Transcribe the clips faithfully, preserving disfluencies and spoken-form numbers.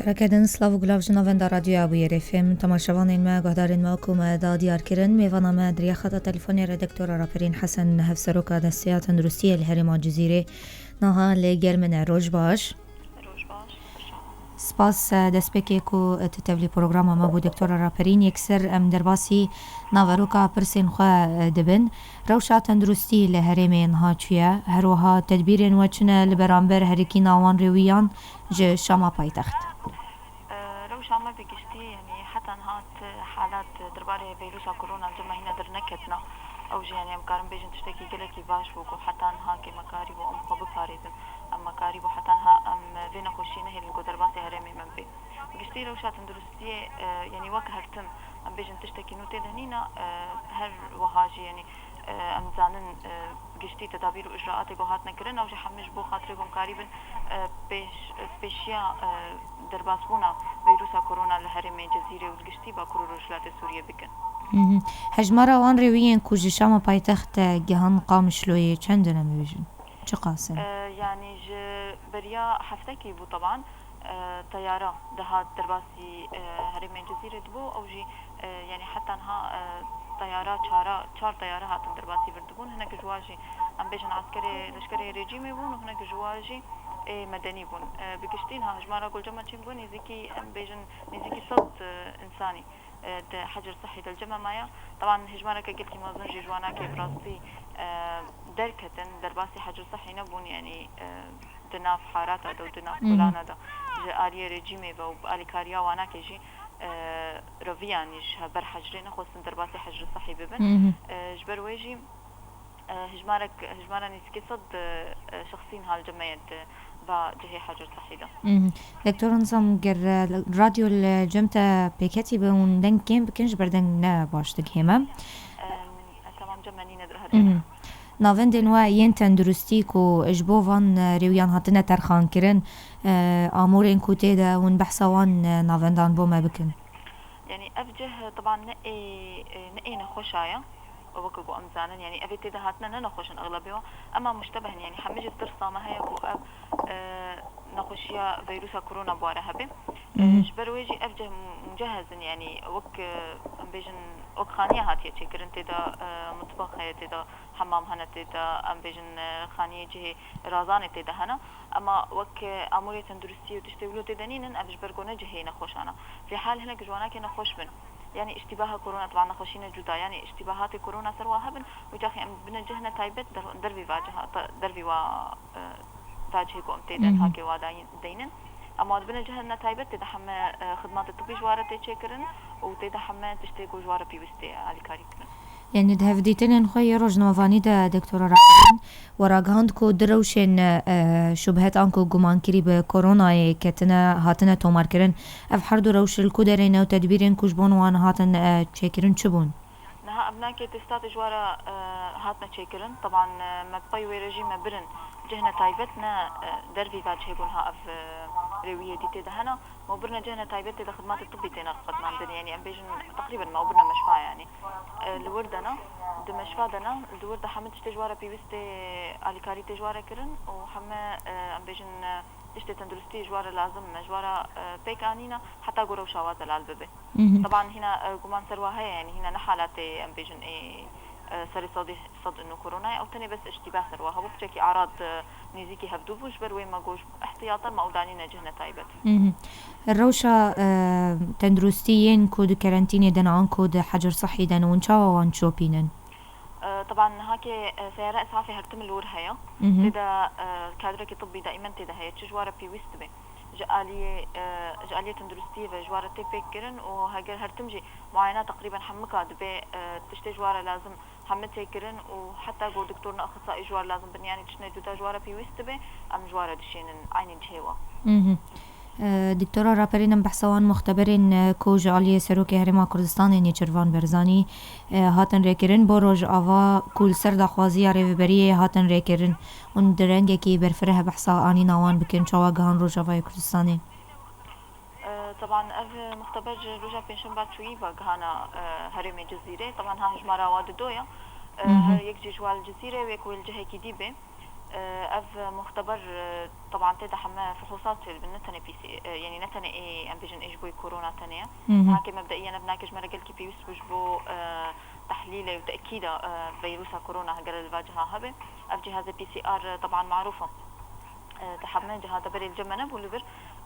Rakedin, silav û gulav ji navenda Radyoya Bûyerê F M. Temaşevanên me, guhdarên me, ku me da diyar kirin, mêvana me di riya xeta telefonê re Doktora Raperîn Hesen, Hevseroka Desteya Tenduristiyê li herêma Cizîrê, niha li gel min e. Roj baş. Roj baş. Spas, e, destpêkê ku, e, tu tevlî programa me bû, Doktora Raperîn. Yekser em derbasî naveroka pirsên xwe, e, dibin. Rewşa tenduristî li herêmê niha çi ye? Her wiha tedbîrên we çi ne li beramber herikîna wan rêwiyan ji Şama paytext? E, rewşa me bi giştî, yanî heta niha ti halat derbarê vîrusa korona li cem me hîna derneketine. Ew jî, yanî em karin bêjin tiştekî gelekî baş bû ku heta niha kêmekarî bû em xwe biparêzin. Em mekarî bû heta niha em vê nexweşiyê nehêlin ku derbasî herêmê me bê. Giştî rewşa tenduristiyê, e, yanî wek her tim, em bêjin tiştekî nû tê de nîne, e, her wiha jî, yanî, e, em zanin, e, giştî tedabîr û icraatê ku hatine kirin, ew jî hemî ji bo xatirê ku em karîbin, e, pêş-, pêşiya, e, derbasbûna vîrusa korona li herêmê Cezîrê û li giştî Bakur û Rojhilatê Sûriyê bikin. Mhm. Hejmara wan rêwiyên ku ji Şama paytext, e, gihan Qamişloyê çend in, em bêjin? Çiqas in? E, yanî ji beriya heftekî bû teban, e, teyara dihat derbasî, e, herêmê Cizîrê dibû, ew jî, e, yanî heta niha, e, teyara çara, çar teyara hatin derbasî vir dibûn. Hinek ji wan jî, em bêjin, eskerê, leşkerê rejîmê bûn û hinek ji wan jî ê medenî bûn. E, bi giştî niha hejmara ku li cem me çêbû nêzîkî, em bêjin, nêzîkî sed, e, însanî, e, di Hecr Sehî de li cem me maye. Teban hejmareke gelkî mezin jî ji wan nake bi rastî, e, derketin, derbasî Hecr Sehî nebûn, yanî, e, di nav harata de û di nav kolana de ji aliyê rejîmê ve û bi alîkariya wan nake jî, e, reviyanî ji ber hecrê nexwestin derbasî Hecr Sehî bibin. E, ji ber wê jî, e, hejmarek, hejmara nêzîkî sed, e, şexsî niha li cem me ye di ba cihê Hecr Sehî de. Mhm. Doktor, nizam ger, e, radyo li cem te pêketî be hûn deng kêm bikin, ji ber deng ne baş digihê me. Em, e, tamam, cem me nîne di radyo. Mhm. Navendên we yên tenduristî ku ji bo van, e, rêwiyan hatine terxankirin, e, amûrên ku tê de hûn behsa wan, e, navendan bo me bikin. Yanî ev cih, teban ne ê, ne ê nexweşa ye. Weke ku em zanin, yanî evê tê de hatine ne nexweş in exlebê wan. Ema muştebeh in, yanî hemî jî tirsa me heye ku ev, e, nexweşiya vîrusa korona bi we re hebe. E, Mhm. Ji ber wê jî ev cih mucehhez in, yanî wek, e, em bêjin, wek xaniye hatiye çêkirin, tê de, e, mitbex heye, tê de hemam hene, tê de, em bêjin, e, xaniyê cihê razanê tê de hene. Ema wek, e, amûrê tenduristiyê û tiştê wilo tê de nînin, ev ji ber ku ne cihê nexweşan e. Fîhal hinek ji wan nake nexweş bin. Yanî îştîbaha korona, teban nexweşî ne cuda, yanî îştîbahatê korona ser wa hebin, wî caxê em bine cih ne taybet der-, dervî va ciha, ta-, dervî wa, e, va cihê ku em tê de Mhm. hake wa dayîn-, deynin. Ema dibine cih ne taybet, tê de heme, e, xidmatê tibbî ji wa re tê çêkirin û tê de heme tiştê ku ji wa re pêwîst tê alîkarî kirin. Yanî di hevdîtinên xwe yê rojnamevanî de Doktora Raperîn we ragihand ku du rewşên, e, şubhet anku gumankirî bi koronayê ketine, hatine tomarkirin. Ev her du rewş li ku derê ne û tedbîrên ku ji bo wan hatin, e, çêkirin çi bûn? Niha ev nake têstatê ji we re, e, hatine çêkirin. Teban, e, me bi pey wê re jî me birin cihne taybet ne, e, dervî va cihê ku niha ev, e, rêwiyê dîtê de hene. Me birine cihne taybet tê de xidmatê tibbî têne qedmandin, yanî em bêjin teqrîben me birine meşfa, yanî, e, li wir de ne, di meşfa de ne, di wir de hemî tiştê ji we re pêwîst tê, alîkarî tê ji we re kirin û heme, e, em bêjin, e, tiştê tenduristî ji we re lazim me ji we re, e, pêk anîne, heta ku rewşa we zelal bibe. Mhm. Teban hîna, e, guman ser we heye, yanî hîna ne halatê, em bêjin, ê, e, serê sedî sed û nû koronayê, ew tenê bes îştîbah ser we hebû, piçekî arad, e, nêzîkî hevdû bû, ji ber wê me got, ihtiyatan me ew danîne cihne taybet. Mhm. Rewşa, e, tenduristî yên ku di kerentînê de ne, an ku di Hecr Sehî de ne, hûn çawa wan çopînin? E, teban niha ke, e, seyara îsafê her tim li wir heye. Mhm. Tê de, e, kadrekî tibbî daîmen tê de heye, çi ji we re pêwîst dibe. Ji aliyê, e, ji aliyê tenduristiyê ve ji we re tê pêk kirin û heger her tim jî muayena teqrîben hemika dibe, e, tiştê ji we re lazim heme tê kirin û heta ku doktor ne exisayî ji we re lazim bin, yanî tiştine cuda ji we re pêwîst dibe, em ji we re dişênin eynî cihê we. Mhm. E, Doktora Raperîn, em behsa wan muxteberên, e, ku ji aliyê Serokê Herêma Kurdistanê Nêçirvan Barzanî, e, hatin rêkirin, bo Rojava ku li ser daxwaziya Rêveberiyê hatin rêkirin, hûn di rengekî berfireh behsa anîna wan bikin, çawa gihan Rojavayê Kurdistanê? E, teban ev muxteber ji roja pêncşemba çûyî ve gihana, e, herêmê Cizîrê. Teban ha hejmara wa dido ya. E, Mhm. Her yek jî ji wa li Cizîrê, wek wê li cihekî dî bê. Ev muxteber, e, teban tê de heme fihûsat çêdibin, ne tenê P C R, e, yanî ne tenê ê, em bêjin, ê ji bo korona tenê ye. Hı hı. Niha kê mebdeîyen ev nake ji me re gelkî pêwîst bû ji bo, e, tehlîlê û tekîda, e, vîrusa korona gere li va ciha hebe. Ev cihazê P C R, e, teban marûf e. E, di heme ciha de berê li cem me nebû li vir.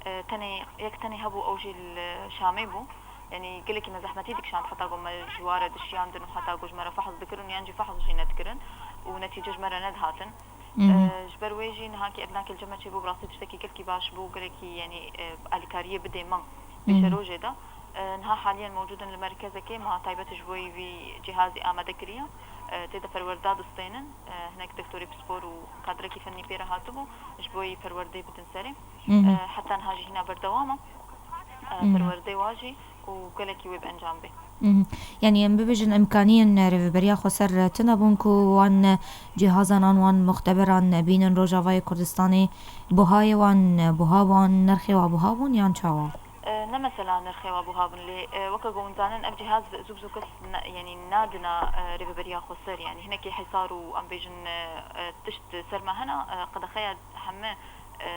E, tenê, yek tenê hebû, ew jî li Şamê bû. Yanî gelekî me zehmetî dikişand heta ku me ji wa re dişiyandin û heta ku ji me re fehs dikirin yan jî fehs jî nedikirin û netîce ji me re nedihatin. Hı hı. E, ji ber wê jî niha kê ev nake li cem me çêbû, bi rastî tiştekî gelkî baş bû, gelekî, yanî, e, alîkariyê bidê me. Hı hı. Pêşerojê de. E, niha haliyen mewcûd in li merkezekê, ma taybet ji bo wî cihazî amade kiriye. E, tê de perwerda distênin. E, hinek doktorê pispor û kadrekî fennî pê re hatibû, ji bo wî perwerdê bidin serê. Hı hı. E, heta niha jî hîna berdewam e. E, Hı hı. Perwerdê wa jî û gelekî wê bi encam bê. Hı hı. Yanî em bibêjin, imkaniyên rêveberiya xweser tune bûn ku wan cihazan an wan muxteberan bînin Rojavayê Kurdistanê, buhayê wan buha bûn, nirxê wa buha bûn yan çawa? E, ne mesela nirxê wa buha bûn, lê, e, weke ku hûn zanin, ev cihaz zû bi zû kes ne, yanî nadina, e, rêveberiya xweser, yanî hinekî hesar û, em bêjin, e, e, tişt ser me hene, e, qedexeya heme, e,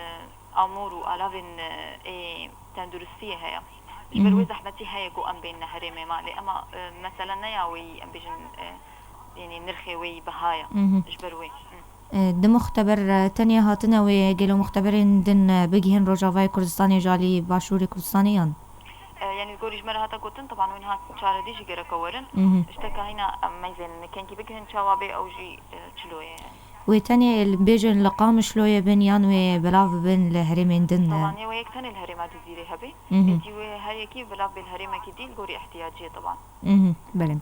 amûr û alavên, e, ê tenduristiyê heye. Ji ber Hı hı. wê zehmetî heye ku em bênine herêmê me, lê ema, e, mesele ne ya wê, em bêjin, e, yanî nirxê wê biha ye. Hı hı. Ji ber wê. Hı. E, di muxteber, e, tenya hatine wê, gelo muxteberên din, e, bigihên Rojavayê Kurdistanê ji alî Başûrê Kurdistanê yan? E, yanî li gorî ji me re hate gotin, teban wê niha çaredî jî gereke werin. Mhm. Ji teka hîna em meyzên kengî bigihin çawa bê, ew jî, e, çilo ye. Wê tenê li, bêjin li Qamişloyê bin yan wê belav bibin li herêmên din? Teban yê wê yek tenê li herêma Cizîrê hebê. Mhm. Êdî wê her yekî belav bê li herêmekî dî li gorî ihtiyaciyê teban. Mhm, belê.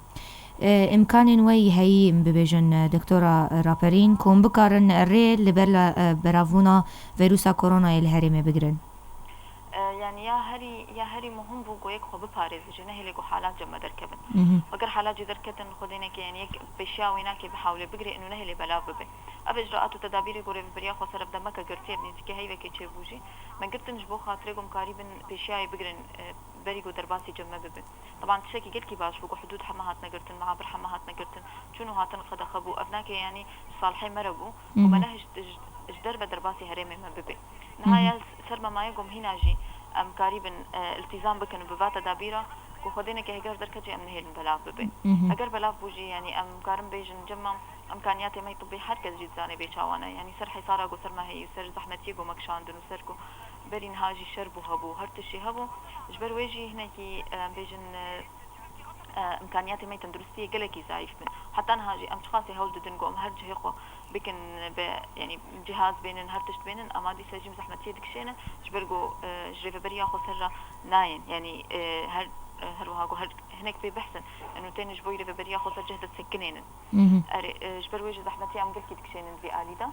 E, îmkanên we yî heyî, em bibêjin, e, doktora Raperîn, ku hûn bikarin rê li ber la, e, belavbûna vîrusa koronayê li herêmê bigirin? E, yanî ya herî, ya herî muhim bû ku yek xwe biparêze, jî nehêlê ku halat cem me derkevin. Mhm. Eger halat jî derketin, xwedêneke, yanî yek pêşiya wê nake bihawle bigirê, û nehêlê belav bibe. Ev icraat û tedabîrê ku Rêveberiya Xweser ev dema ke girtiye, bi nêzîkê heyvekê çêbû jî, me girtin ji bo xatirê ku em karîbin pêşiyayê bigirin, e, berî ku derbasî cem me bibe. Teban tiştekî gelkî baş bû ku hudûd heme hatine girtin, meabir heme hatine girtin, çûn û hatin qedexe bû. Ev nake, yanî, ji salihê me re bû. Û me Mhm. ne ji, ji, ji derve derbasî herêmê me bibe. Niha Mhm. ya ser me maye ku em hîna jî em karîbin, e, iltîzam bikin bi va tedabîra ku xwedêneke heger derket jî em nehêlin belav bibe. Mhm. Eger belav bû jî, yanî, em karin bêjin cem me, îmkaniyatê me yê tibbî her kes jî dizane bê çawa ne. Yanî ser hesara ku ser me heye û ser zehmetiyê ku me kişandin û ser ku berî niha jî şer bû hebû, her tiştê hebû. Ji ber wê jî hinekî, em bêjin, e, e, îmkaniyatê me yê tenduristiyê gelekî zayîf bin. Heta niha jî em çiqasî hewl didin ku em her cihê xwe bikin, bi, yanî cihaz bênin, her tişt bênin, ama dîsa jî em zehmetiyê dikişênin, ji ber ku, e, ji Rêveberiya Xweser re nayên. Yanî, e, her, e, her wiha ku her hinek pê behs in, û tên ji bo Rêveberiya Xweser cih disekinênin. Mhm. Erê, e, ji ber wê jî zehmetiya em gelkî dikişênin vî alî de.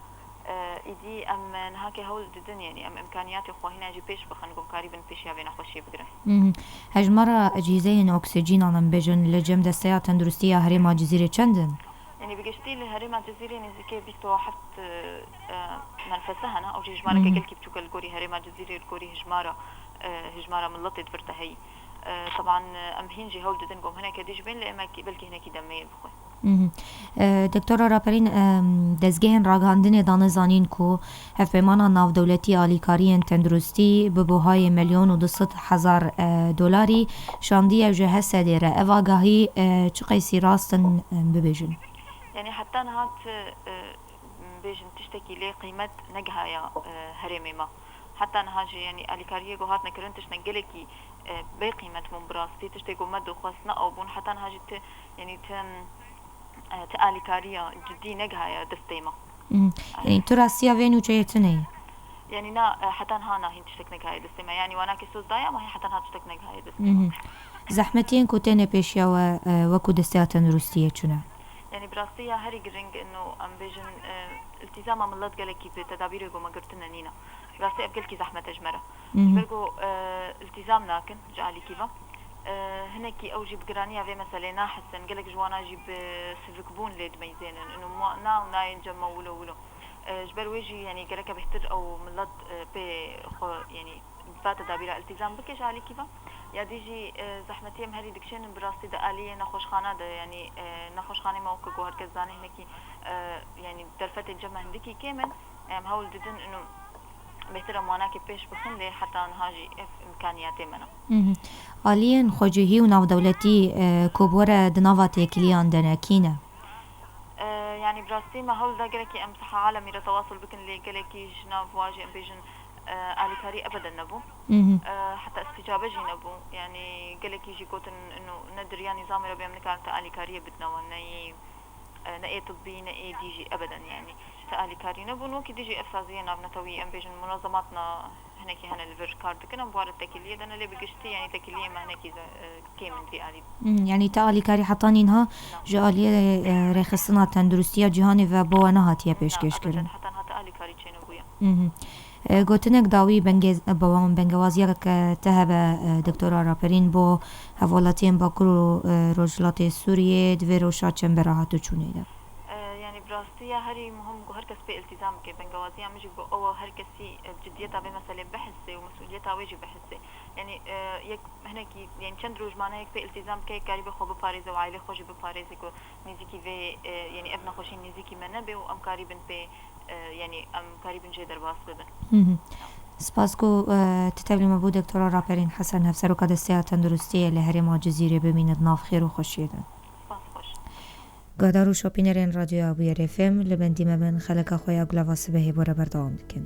E, îdî em, e, niha ke hewl didin, yanî em îmkaniyatê xwe hîna jî pêş bixin, ku em karîbin pêşiya vê nexweşiyê bigirin. Mhm. Hejmara ecîzeyên oksîjînan, em bêjin, li cem Desteya Tenduristî ya Herêma Cizîrê çend in? Yanî bi giştî li Herêma Cizîrê nêzîkê bîst û heft, e, e, menfese hene. Ew jî hejmareke Mhm. gelkî biçûk e li gorî Herêma Cizîrê, li gorî hejmara, e, hejmara miletê di vir de heyî. E, teban, e, em hîn jî hewl didin ku em hineke dî jî bên, lê em belkî hinekî demê bixwe. Mhm. E, Doktora Raperîn, e, dezgehên ragihandinê dane zanîn ku Hevpeymana Navdewletî Alîkariyên Tenduristî bi buhayê milyon û du sed hezar, e, dolarî şandiye ji H S D'ê re. Ev agahî, e, çi qeysî rast in, e, bibêjin? Yanî heta niha ti, e, bêjin tiştekî lê qîmet negihaya, e, herêmê me. Heta niha jî, yanî, alîkariyê ku hatine kirin tiştine gelekî, e, bê qîmet bûn bi rastî. Tiştê ku me dixwest ne ew bûn. Heta niha jî ti, yanî, ti, e, ti alîkariya cidî negihaya destê me. Mhm. Yanî tu rastiya vê nûçeyê tune yî? Yanî na, e, heta niha na hîn tiştek negihaya destê me. Yanî wana ke soz daye ama hê heta niha tiştek negihaya destê me. Mhm. Zehmetiyên ku têne pêşiya we, e, wekû Desteya Tenduristiyê çune? Yanî bi rastî ya herî giring ino em bêjin, e, îltîzama milet gelekî bi tedabîrê ku me girtine nîne. Bi rastî ev gelkî zehmet e ji me re. Mhm. Ji ber ku, e, îltîzam nakin ji alîkî ve. E, hinekî ew jî bi giraniya vê meselê nahisin, gelek ji wana jî bi sivikbûn lê dimeyzênin. Ino ma-, na û nayên cem me wilo wilo. E, ji ber wê jî, yanî, gereke bêhtir ew milet, e, pê xwe, yanî, va tedabîra îltîzam bike ji alîkî ve. Ya dî jî, e, zehmetiyê em herî dikişênin bi rastî di aliyê nexweşxana de, yanî, e, nexweşxanê me weke ku her kes dizane hinekî, e, yanî, derfetên cem me hindikî kêm in. Em hewl didin û bêhtir em wanakê pêş bixin, lê heta niha jî ev îmkaniyetê me ne. Aliyên xwecihî û navdewletî ku bi we re di nava têkiliyan de ne, kî ne? Yanî bi rastî me hewl da gelekî em siha alemî re tewasul bikin, lê gelekî ji nav wa jî em bêjin alîkarî ebeden nebû. Heta îstîcabe jî nebû. Yanî gelekî jî gotin ino ne di riya nîzamê re bê em nikarin te alîkariyê bidine wan, ne yê ne ê tibbî ne ê dî jî ebeden, yanî te alîkarî nebûn. Wekî dî jî ev saziyê navnetewî, em bêjin munazematna hinekî hene li vir kar dikin, em bi wan re tekiliyê dene, lê bi giştî yanî tekiliyê me hinekî kêm in vî alî. Yanî te alîkarî heta nînha ji aliyê rêxistiya tenduristiya cîhanê ve bo we nehatiye pêşkêşkirin? Heta niha te alîkarî çênebûye. Gotinek dawî bengê bi wan bengewaziyeke te hebe, Doktora Raperîn, bo hevaltiyên Bakur û Rojhilatê Sûriyê di vê rewşa çembera hatûçûnê de? Yanî bi rastî ya herî muhim ku her kes pê îltîzam bike. Bengewaziya min jî ku ew her kesî bi cidiyeta vê meselê bihise û mesûliyeta wê jî bihise. Yanî yek hinekî, yanî çend roj mane yek pê îltîzam bike, yek karîbe xwe biparêze û aîlê xwe jî biparêze ku nêzîkî vê, yanî ev nexweşî nêzîkî me nebe û em karîbin pê, yanî em karîbin jê derbas bibin. Spas ku tu tevlî me bû, Doktora Raperîn Hesen, Hevseroka Desteya Tenduristiyê li herêma Cizîrê, bimîne di nav xêr û xweşiyê de. Spas, xweş. Guhdar û şopînerên Radyoya Bûyerê F M, li bendî me bin, xeleka xwe ya Gulava Sibehê bo re berdewam dikin.